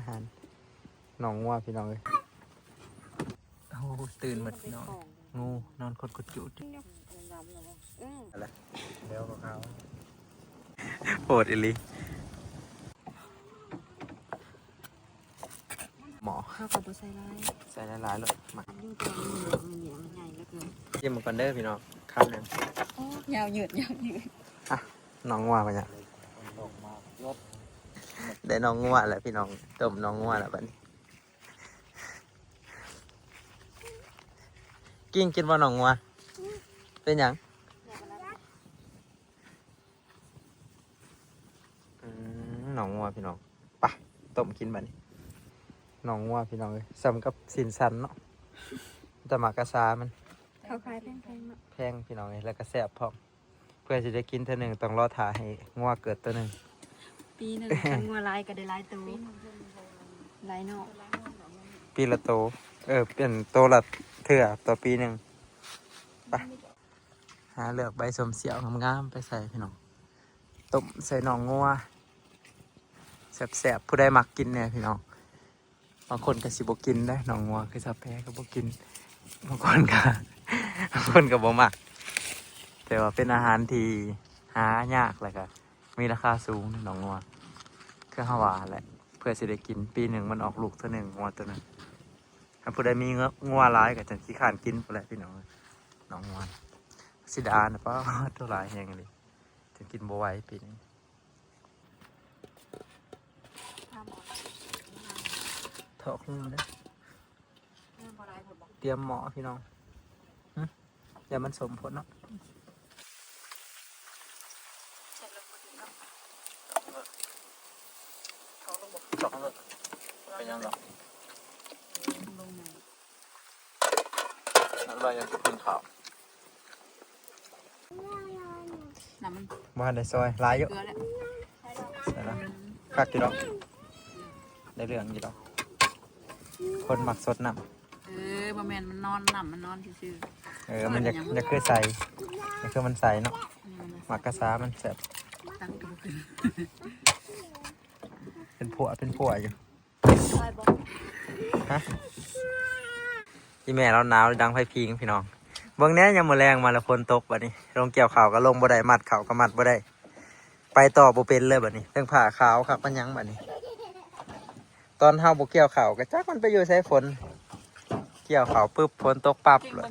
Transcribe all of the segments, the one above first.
ຫານ ໜອງງົວພີ່ນ້ອງເອີຍ. ໂອ້ ຕື່ນໝົດພີ່ນ້ອງ ງູນອນຄົດກຸດຈຸດ. ເອີ ແລ້ວກໍເຂົາ ໂຫດອີ່ຫຼີ. ໝໍ້ ເຮົາກໍບໍ່ໃສ່ຫຼາຍ ໃສ່ຫຼາຍໆໂລດ ມັກຢູ່ ແຕ່ວ່າມັນໃຫຍ່ ແລ້ວກໍ ຊິມກ່ອນເດີພີ່ນ້ອງ ຄຳໜຶ່ງ. ໂອ້ ຍາວຍືດ ຍາວຍືດ. ອ່ະ ໜອງງົວກໍຍັງ ໄດ້ໜອງງົວແລ້ວພີ່ນ້ອງ ຕົ້ມໜອງງົວແລ້ວບັດນີ້. ກິ້ງກິນບໍ່ໜອງງົວ? ເປັນຫຍັງ? ອືມ ໜອງງົວພີ່ນ້ອງ ໄປຕົ້ມກິນບັດນີ້. ໜອງງົວພີ່ນ້ອງເອີຍ ສ່ຳກັບຊີ້ນສັນເນາະ ແຕ່ໝາກກະຊາມັນ ເຂົາຂາຍແພງໆເນາະ ແພງພີ່ນ້ອງເອີຍ ແລ້ວກໍແຊບພ້ອມ. ເພື່ອຊິໄດ້ກິນເທື່ອໜຶ່ງ ຕ້ອງລໍຖ້າໃຫ້ງົວເກີດໂຕໜຶ່ງ. ປີໜຶ່ງຄັນງົວຫຼາຍກໍໄດ້ຫຼາຍໂຕ ຫຼາຍເນາະ ປີລະໂຕ ເອີ ເປັນໂຕລະເທື່ອຕໍ່ປີໜຶ່ງ. ໄປ ຫາເລືອກໃບສົ້ມສ່ຽວງາມໆໄປໃສ່ພີ່ນ້ອງ ຕົ້ມໃສ່ໜອງງົວ ແຊບໆ. ຜູ້ໃດມັກກິນແດ່ພີ່ນ້ອງ? ບາງຄົນກໍຊິບໍ່ກິນເດ້ ໜອງງົວ ຄືຊາວແພກໍບໍ່ກິນ ບາງຄົນກໍ ບາງຄົນກໍບໍ່ມັກ ແຕ່ວ່າເປັນອາຫານທີ່ຫາຍາກ ແລ້ວກໍມີລາຄາສູງເດ້ ໜອງງົວ ຄືເຮົາວ່າຫັ້ນແຫຼະ ເພື່ອຊິໄດ້ກິນ ປີໜຶ່ງມັນອອກລູກເທື່ອໜຶ່ງ ງົວໂຕໜຶ່ງ. ຖ້າຜູ້ໃດມີ ງົວ ງົວຫຼາຍກໍຈັ່ງຂີ້ຄ້ານກິນພຸ້ນແຫຼະພີ່ນ້ອງ ໜອງງົວ. ຊິດານະ ປາດໂທ້ ຫຼາຍແຮງອີ່ຫຼີ ຈັ່ງກິນບໍ່ໄຫວປີນີ້. ຖອກເລີຍເດີ ຕຽມໝໍ້ພີ່ນ້ອງ. ຫຶ ຢ່າມັນສົມໂພດເນາະ ຖອກເລີຍ ເປັນຫຍັງດອກ. ນັ້ນວ່າຍັງຊິກິນເຂົ້າ ນ້ຳມັນ ບໍ່ທັນໄດ້ຊອຍ ຫຼາຍຢູ່ ເກືອແລ້ວ ໃສ່ລະ ຄັກຢູ່ດອກ ໄດ້ເລື່ອງຢູ່ດອກ ຄົນມັກສົດນ້ຳ. ເອີ ບໍ່ແມ່ນມັນນອນ ນ້ຳມັນນອນຊື່ໆ. ເອີ ມັນຢາກ ຢາກຄືໃສ ຢາກຄືມັນໃສເນາະ ໝາກກະຊາມັນແຊບ ຕັກກໍບໍ່ຂຶ້ນ ເປັນພົວ ເປັນພົວຢູ່. ຮະ ອີແມ່ລາວໜາວດັງໄຟພິງພີ່ນ້ອງ. ເບິ່ງແດ່ ຍາມມື້ແລງມາແລ້ວຝົນຕົກ ບັດນີ້ລົງກ່ຽວເຂົ້າກໍລົງບໍ່ໄດ້ ມັດເຂົ້າກໍມັດບໍ່ໄດ້ ໄປຕໍ່ບໍ່ເປັນເລີຍບັດນີ້. ເທິງຜ້າຂາວຄັກປານຫຍັງບັດນີ້ ຕອນເຮົາບໍ່ກ່ຽວເຂົ້າກໍຈັກມັນໄປຢູ່ໃສ ຝົນ ກ່ຽວເຂົ້າປຶບ ຝົນຕົກປັບໂລດ.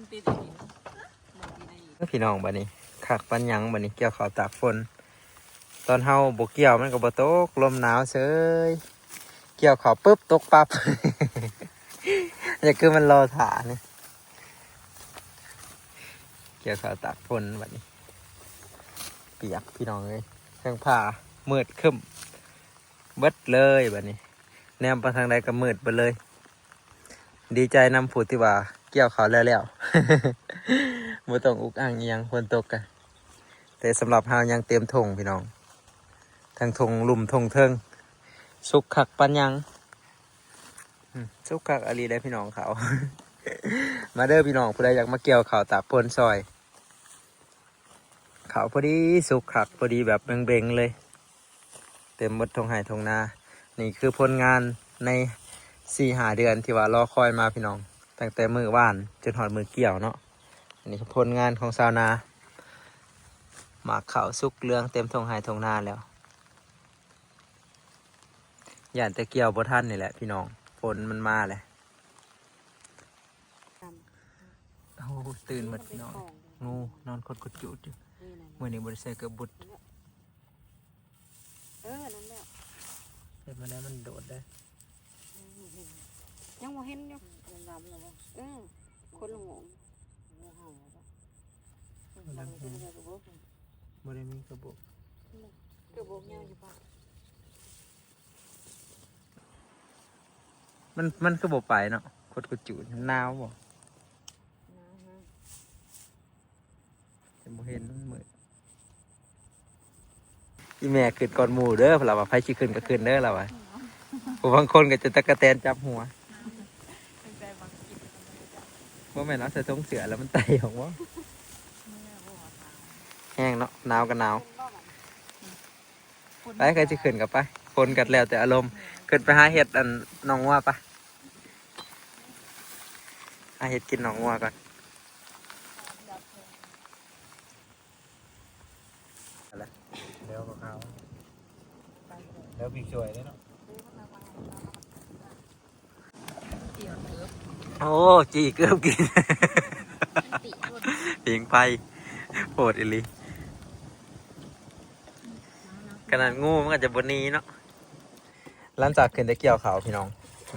ພີ່ນ້ອງ ບັດນີ້ຄັກປານຫຍັງບັດນີ້ ກ່ຽວເຂົ້າຕາກຝົນ ຕອນເຮົາບໍ່ກ່ຽວມັນກໍບໍ່ຕົກ ລົມໜາວເສີຍ ກ່ຽວເຂົ້າປຶບຕົກປັບ ຢ່າຄືມັນລໍຖ້ານີ້ ກ່ຽວເຂົ້າຕາກຝົນບັດນີ້ ປຽກພີ່ນ້ອງເອີຍ ເທິງຟ້າມືດຄຶ້ມ ເບິດເລີຍບັດນີ້ ແນມໄປທາງໃດກໍມືດເບິດເລີຍ. ດີໃຈນຳຜູ້ທີ່ວ່າກ່ຽວເຂົ້າແລ້ວໆ ບໍ່ຕ້ອງອຸກອັ່ງອີ່ຫຍັງ ຝົນຕົກກະ. ແຕ່ສຳລັບເຮົາຍັງເຕັມທົ່ງພີ່ນ້ອງ ທັງທົ່ງລຸ່ມທົ່ງເທິງ ສຸກຄັກປານຫຍັງ ອືມ ສຸກຄັກອີ່ຫຼີເດ້ພີ່ນ້ອງເຂົ້າ. ມາເດີພີ່ນ້ອງ ຜູ້ໃດຢາກມາກ່ຽວເຂົ້າຕາກຝົນຊ່ອຍ. ເຂົ້າພໍດີສຸກຄັກ ພໍດີແບບເບັງໆເລີຍ ເຕັມໝົດທົ່ງໄຮ່ທົ່ງນາ. ນີ້ຄືຜົນງານໃນສີ່ຫ້າເດືອນທີ່ວ່າລໍຄອຍມາພີ່ນ້ອງ ຕັ້ງແຕ່ມື້ຫວ່ານຈົນຮອດມື້ກ່ຽວເນາະ. ອັນນີ້ຄືຜົນງານຂອງຊາວນາ ໝາກເຂົ້າສຸກເຫຼືອງເຕັມທົ່ງໄຮ່ທົ່ງນາແລ້ວ. ຢ້ານແຕ່ກ່ຽວບໍ່ທັນນີ້ແຫຼະພີ່ນ້ອງ ຝົນມັນມາແຫຼະ. ໂອ້ ຕື່ນໝົດພີ່ນ້ອງ ງູນອນຄົດກຸດຈຸດຢູ່. ມື້ນີ້ບໍ່ໄດ້ໃສ່ເກີບບຸດ. ເອີ ນັ້ນແຫຼະ ເຮັດມາແລ້ວມັນໂດດເດ້. ອືມ ຍັງບໍ່ເຫັນຢູ່ ດຳໆແລ້ວບໍ່? ເອີ ຄົນລະງອງ ບໍ່ໄດ້ມີກະບົກ ກະບົກຍາວຢູ່ປ່ະ? ມັນ ມັນຄືບໍ່ໄປເນາະ ຄົດກຸດຈຸດ ມັນໜາວບໍ່? ໜາວ ຈະບໍ່ເຫັນ ມັນມືດ. ອີແມ່ຂຶ້ນກ່ອນໝູ່ເດີ ລາວວ່າ ໃຜຊິຂຶ້ນກໍຂຶ້ນເດີ ລາວວ່າ. ຜູ້ບາງຄົນກໍຈະຕະກະແຕນຈັບຫົວ. ບໍ່ແມ່ນເອົາໃສ່ຖົງເສື້ອແລ້ວມັນໄຕອອກບໍ່? ແຮງເນາະ ໜາວກໍໜາວ. ໄປ ໃຜຊິຂຶ້ນກໍໄປ ຄົນກໍແລ້ວແຕ່ອາລົມ. ເຄີ ຂຶ້ນໄປຫາເຮັດອັນໜອງງົວປະ ຫາເຮັດກິນໜອງງົວກ່ອນ. ແລ້ວກໍເຂົ້າ ແລ້ວປີກຊ່ວຍເດ້ເນາະ. ໂອ້ ຈີ່ເກືອບກິນ ປີກໄຟ ໂພດອີ່ຫຼີ. ຂະໜາດງູມັນກໍຈະບໍ່ໜີເນາະ. ຫຼັງຈາກຂຶ້ນໄດ້ກ່ຽວເຂົ້າພີ່ນ້ອງ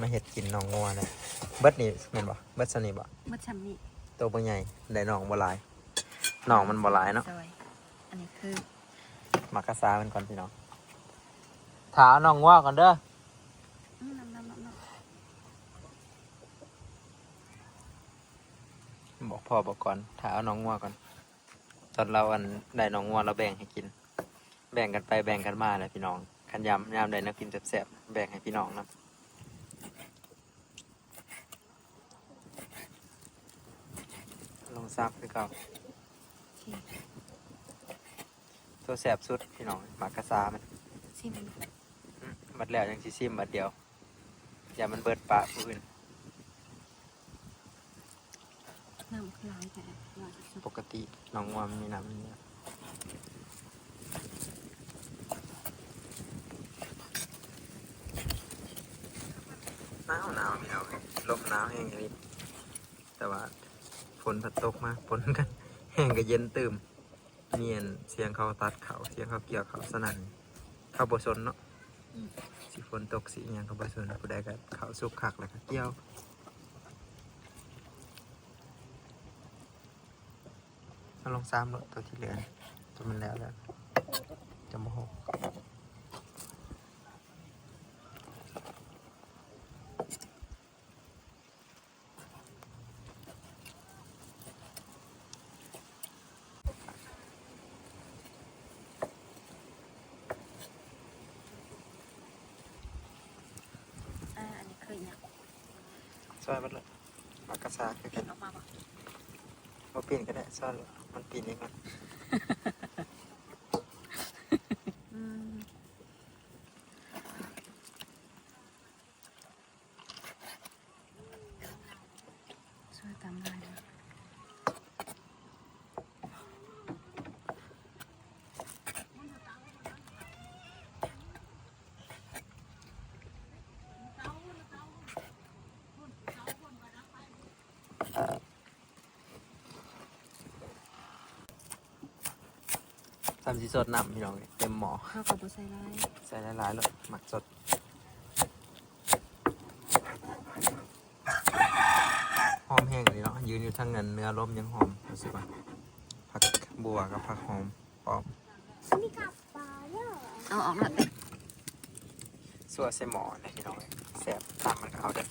ມາເຮັດກິນໜອງງົວນະ. ເບິດນີ້ແມ່ນບໍ່? ເບິດສ່ຳນີ້ບໍ່? ເບິດສ່ຳນີ້. ໂຕບໍ່ໃຫຍ່ ໄດ້ໜອງບໍ່ຫຼາຍ ໜອງມັນບໍ່ຫຼາຍເນາະ. ອັນນີ້ຄືໝາກກະຊາມັນກ່ອນພີ່ນ້ອງ. ຖ້າເອົາໜອງງົວກ່ອນເດີ. ອືມ ບອກພໍ່ບອກກ່ອນ ຖ້າເອົາໜອງງົວກ່ອນ. ຕອນລາວອັນໄດ້ໜອງງົວ ລາວແບ່ງໃຫ້ກິນ ແບ່ງກັນໄປແບ່ງກັນມາແຫຼະພີ່ນ້ອງ. ຄັນຍາມ ຍາມໄດ້ແນວກິນແຊບໆ ແບ່ງໃຫ້ພີ່ນ້ອງນຳ. ລອງຊາບຄືເກົ່າ. ໂຕແຊບສຸດພີ່ນ້ອງ ໝາກກະຊາມັນ. ຊິມ ອືມ ບັດແລ້ວຈັ່ງຊິຊິມບັດດຽວ ຢ້ານມັນເບິດປະຜູ້ອື່ນ. ນ້ຳຄືຫຼາຍແທ້ ປົກກະຕິໜອງງົວມັນມີນ້ຳຢູ່ແລ້ວ. ໜາວໆ ພີ່ນ້ອງ ລົມໜາວແຮງອີ່ຫຼີ ແຕ່ວ່າຝົນພັດຕົກມາປົນກັນ ແຮງກໍເຢັນຕື່ມ. ມີອັນສຽງເຂົາຕັດເຂົ້າ ສຽງເຂົາກ່ຽວເຂົ້າສະໜັ່ນ ເຂົາບໍ່ສົນເນາະ. ອືມ ຊິຝົນຕົກຊິອີ່ຫຍັງເຂົາບໍ່ສົນ ຜູ້ໃດກໍເຂົ້າສຸກຄັກແລ້ວກໍກ່ຽວ. ເອົາລົງຊາມໂລດ ໂຕທີ່ເຫຼືອ ໂຕມັນແລ້ວແລ້ວ ຈະບໍ່ຫົກ. ອ່າ ອັນນີ້ຄືຫຍັງ? ຊອຍເບິດເລີຍ ໝາກກະຊາຄືກັນ. ປີ້ນອອກມາບໍ່? ບໍ່ປີ້ນກໍໄດ້ ຊອຍ ມັນປີ້ນເອງມັນ. ອືມ. ຊ່ວຍຕຳຫຼາຍເນາະ. ສ່ຳຊິສົດນ້ຳພີ່ນ້ອງ ເຕັມໝໍ້. ເຮົາກໍບໍ່ໃສ່ຫຼາຍ ໃສ່ຫຼາຍໆໂລດ ມັກສົດ. ຫອມແຮງອີ່ຫຼີເນາະ ຢືນຢູ່ທາງນັ້ນເນື້ອລົມຍັງຫອມ ຮູ້ສຶກວ່າ ຜັກບົວກັບຜັກຫອມປອມ. ເອົາອອກເນາະ ຊົ່ວໃສ່ໝໍ້ແຫຼະພີ່ນ້ອງເອີຍ ແຊບ ນ້ຳມັນກໍເອົາເດີ.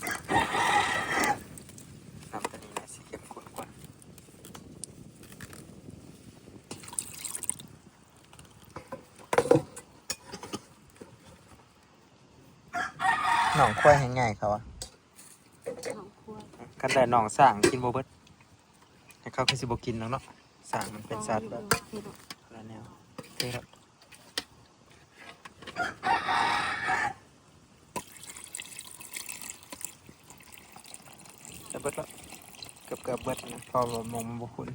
ນ້ຳຕົວນີ້ນະຊິເຂັ້ມຂຸ້ນກວ່າ. ໜອງຄວາຍແຮງໃຫຍ່ເຂົາວ່າ ໜອງຄວາຍ ຄັນໄດ້ໜອງຊ້າງກິນບໍ່ເບິດ. ແຕ່ເຂົາຄືຊິບໍ່ກິນດອກເນາະ ຊ້າງມັນເປັນສັດແບບ ໂອເຄເນາະ ຄົນລະແນວ. ໂອເຄແລ້ວ ຈະເບິດແລ້ວ ເກືອບໆເບິດນະ ເພາະວ່າໝ່ອງມັນບໍ່ຂຸ້ນ.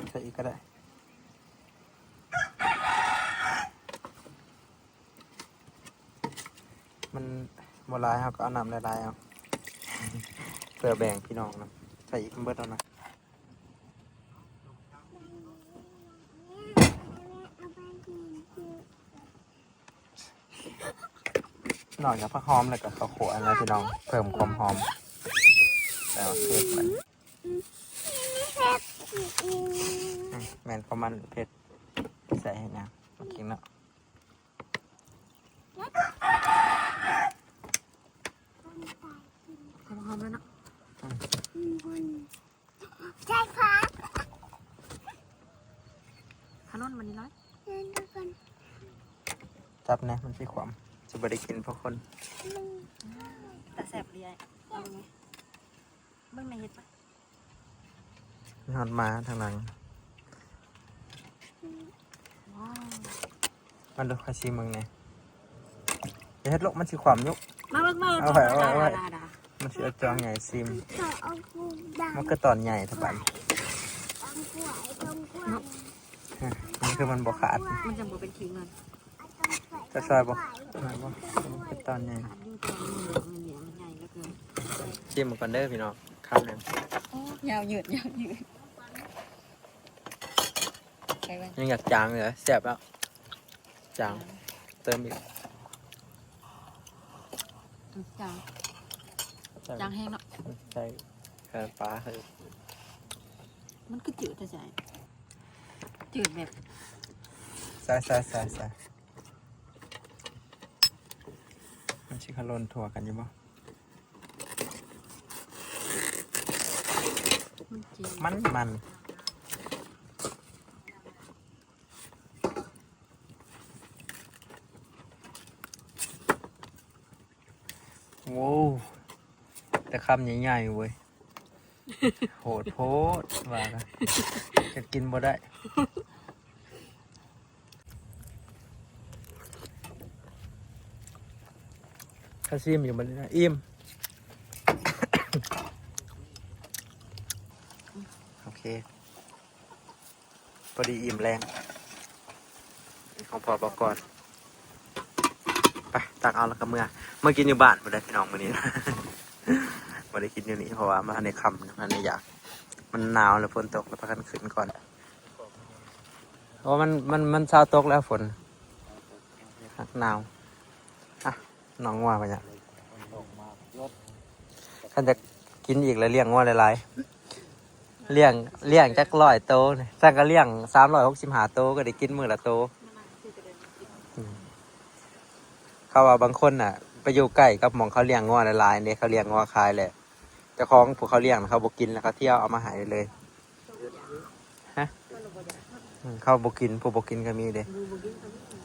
ໃສ່ອີກກໍໄດ້ ມັນບໍ່ຫຼາຍ ເຮົາກໍເອົານ້ຳຫຼາຍໆເອົາ ເພື່ອແບ່ງພີ່ນ້ອງນຳ. ໃສ່ອີກ ມັນເບິດແລ້ວນະ. ນອກຈາກຜັກຫອມແລ້ວກໍເຂົ້າຂົ້ວນະພີ່ນ້ອງ ເພີ່ມຄວາມຫອມ ແລ້ວເທໄປ. ອືມ ແມ່ນຂອງມັນເຜັດ ໃສ່ໃຫ້ນາງມາກິນເນາະ. ໃສ່ຜັກຫອມແລ້ວເນາະ. ອືມ ໃສ່ຜັກ ຂະໜົມມັນນີ້ຫຼາຍ. ຈັບແດ່ ມັນຊິຂວາມ ຊິບໍ່ໄດ້ກິນພວກຄົນ. ຕາແຊບເລີຍ ເອົາເບິ່ງແດ່ ເບິ່ງໃນເຮັດປະ. ຮອດໝາທາງຫຼັງ. ວ້າວ ມາດູ ຂ້ອຍຊິເບິ່ງແດ່. ເຮັດລູກ ມັນຊິຂວ້ຳຢູ່. ມາເບິ່ງ ມາເບິ່ງ ເອົາໄວ້ ເອົາໄວ້ ເອົາໄວ້ ມັນຊິເອົາຈອງໃຫຍ່ຊີມ. ມັນຄືຕອນໃຫຍ່ແທ້ບາດນີ້. ຮະ ມັນຄືມັນບໍ່ຂາດ. ມັນຈັ່ງບໍ່ເປັນຂີ້ເງິນ. ຈະຊ່ອຍບໍ່? ຊ່ອຍບໍ່? ມັນຄືຕອນໃຫຍ່. ຂາດຢູ່ຕອນນີ້ ມັນໃຫຍ່ ມັນໃຫຍ່ເຫຼືອເກີນ. ຊີມເບິ່ງກ່ອນເດີພີ່ນ້ອງ ຄຳໜຶ່ງ. ໂອ້ ຍາວຍືດ ຍາວຍືດ. ໃສ່ເບິ່ງ. ຍັງຢາກຈາງຢູ່ເລີຍ. ແຊບແລ້ວ. ຈາງ ເຕີມອີກ. ອືມ ຈາງ ຈາງ ຈາງແຮງເນາະ. ອືມ ໃສ່ ເອີ ປາ ເອີ ມັນຄືຈືດແທ້ໃສ ຈືດແບບ ໃສ່ ໃສ່ ໃສ່ ໃສ່ ມັນຊິຂະຫຼົ່ນທົ່ວກັນຢູ່ບໍ່? ມັນມັນ. ໂອ້ ແຕ່ຄຳໃຫຍ່ໆເວີຍ. ໂຫດໂພດວ່າ ກະກິນບໍ່ໄດ້. ຖ້າຊີມຢູ່ບັດນີ້ນະ ອີ່ມ. ໂອເຄ. ພໍດີອີ່ມແລງ ຂອງພໍ່ປະກອນ. ໄປ ຕັກເອົາແລ້ວກໍເມືອ ເມືອກິນຢູ່ບ້ານພຸ້ນແຫຼະພີ່ນ້ອງມື້ນີ້. ບໍ່ໄດ້ກິນຢູ່ນີ້ ເພາະວ່າມັນທັນໄດ້ຄ່ຳ ຍັງທັນໄດ້ຢາກ. ມັນໜາວແລ້ວ ຝົນຕົກແລ້ວ ພາກັນຂຶ້ນກ່ອນ. ໂອ້ ມັນ ມັນ ມັນເຊົາຕົກແລ້ວຝົນ. ໜາວ. ອ່ະ ນ້ອງງົວໄປຫຍັງ? ຄັນຢາກກິນອີກແລ້ວ ລ້ຽງງົວຫຼາຍໆ. ລ້ຽງ ລ້ຽງຈັກຮ້ອຍໂຕນີ້ ຊັ້ນກໍລ້ຽງສາມຮ້ອຍຫົກສິບຫ້າໂຕ ກໍໄດ້ກິນມື້ລະໂຕ. ອືມ ເຂົາວ່າບາງຄົນນະ ໄປຢູ່ໃກ້ກັບໝ່ອງເຂົາລ້ຽງງົວຫຼາຍໆເດ້ ເຂົາລ້ຽງງົວຂາຍແຫຼະ ເຈົ້າຂອງຜູ້ເຂົາລ້ຽງນະ ເຂົາບໍ່ກິນ ແລ້ວເຂົາເອົາມາໃຫ້ເລີຍ. ຮະ? ອືມ ເຂົາບໍ່ກິນ ຜູ້ບໍ່ກິນກໍມີເດ້.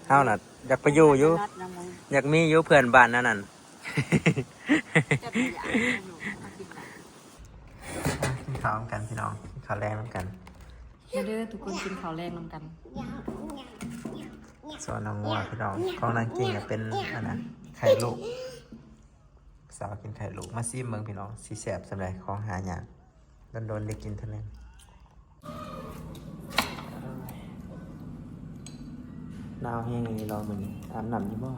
ເຮົານະຢາກໄປຢູ່ຢູ່ ຢາກມີຢູ່ເພື່ອນບ້ານແນວນັ້ນ. ກິນເຂົ້ານຳກັນພີ່ນ້ອງ ກິນເຂົ້າແລງນຳກັນ. ມາເດີທຸກຄົນ ກິນເຂົ້າແລງນຳກັນ. ສ່ວນນ້ອງງົວພີ່ນ້ອງ ຂອງນາງກິນກໍເປັນອັນນັ້ນ ໄຂ່ລູກ. ສາວກິນໄຂ່ລູກ ມາຊີມເບິ່ງພີ່ນ້ອງ ຊິແຊບສ່ຳໃດ ຂອງຫາຍາກ ດົນໆໄດ້ກິນເທື່ອໜຶ່ງ. ໜາວແຮງອີ່ຫຼີເນາະມື້ນີ້ ອາບນ້ຳຢູ່ບໍ່?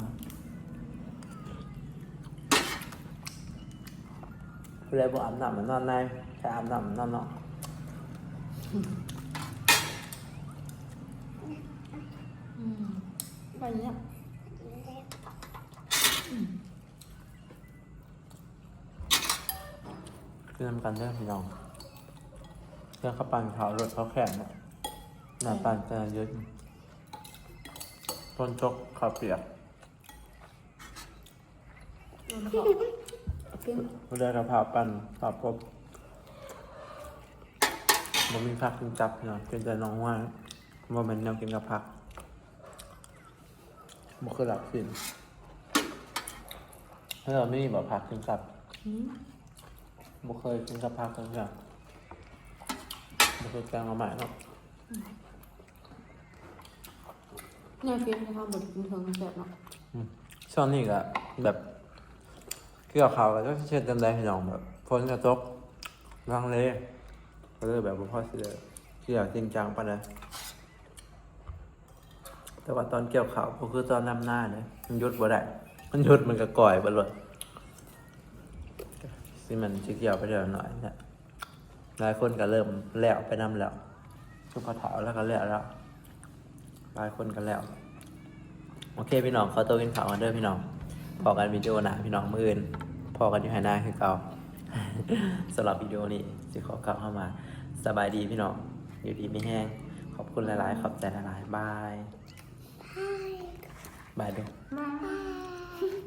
ຜູ້ໃດບໍ່ອາບນ້ຳນອນໃນ ໃຜອາບນ້ຳນອນນອກ. ອືມ ໄປເນາະ. ກິນນຳກັນເດີພີ່ນ້ອງ. ເພື່ອເຂົ້າປັ່ນເຂົ້າລົດເຂົ້າແຄບເນາະ ໜ້າປັ່ນແຕ່ລະຢຸດ ຝົນຕົກເຂົ້າປຽກ. ບໍ່ໄດ້ກະເຜົາປັ່ນເຜົາກົບ ບໍ່ມີຜັກກິນກັບເນາະ ກິນແຕ່ໜໍ່ໄມ້ ບໍ່ແມ່ນແນວກິນກັບຜັກ. ບໍ່ເຄີຍລາບຊີ້ນ ແລ້ວມີບໍ່ຜັກກິນກັບ? ອືມ ບໍ່ເຄີຍກິນກັບຜັກຈັກເທື່ອ ບໍ່ເຄີຍແກງໜໍ່ໄມ້ເນາະ. ອືມ ແນວກິນທີ່ເຮົາບໍ່ໄດ້ກິນເຖິງແຊບເນາະ. ອືມ ຊ່ວງນີ້ກະແບບ ກ່ຽວເຂົ້າກະຈັກຊິເຮັດຈັ່ງໃດພີ່ນ້ອງ ແບບຝົນກະຕົກ ລັງເລ ກະເລີຍແບບບໍ່ພໍຊິໄດ້ກ່ຽວຈິງຈັງປານໃດ. ແຕ່ວ່າຕອນກ່ຽວເຂົ້າບໍ່ຄືຕອນດຳນາເດ້ ມັນຢຸດບໍ່ໄດ້ ມັນຢຸດມັນກະກ່ອຍເບິດໂລດ. ຊິແມ່ນຊິກ່ຽວໄປເທື່ອໜ້ອຍແຫຼະ ຫຼາຍຄົນກະເລີ່ມແລ້ວໄປນຳແລ້ວ ຄືພໍ່ເຖົ້າລາວກະແລ້ວແລ້ວ ຫຼາຍຄົນກະແລ້ວ. ໂອເຄພີ່ນ້ອງ ຂໍໂຕກິນເຂົ້າກ່ອນເດີພີ່ນ້ອງ ພໍ້ກັນວິດີໂອໜ້າພີ່ນ້ອງ ມື້ອື່ນພໍ້ກັນຢູ່ໄຮ່ນາຄືເກົ່າ. ສຳລັບວິດີໂອນີ້ຊິຂໍກ່າວຄຳວ່າ ສະບາຍດີພີ່ນ້ອງ ຢູ່ດີມີແຮງ ຂອບຄຸນຫຼາຍໆ ຂອບໃຈຫຼາຍໆ ບາຍ ບາຍເດີ ບາຍ.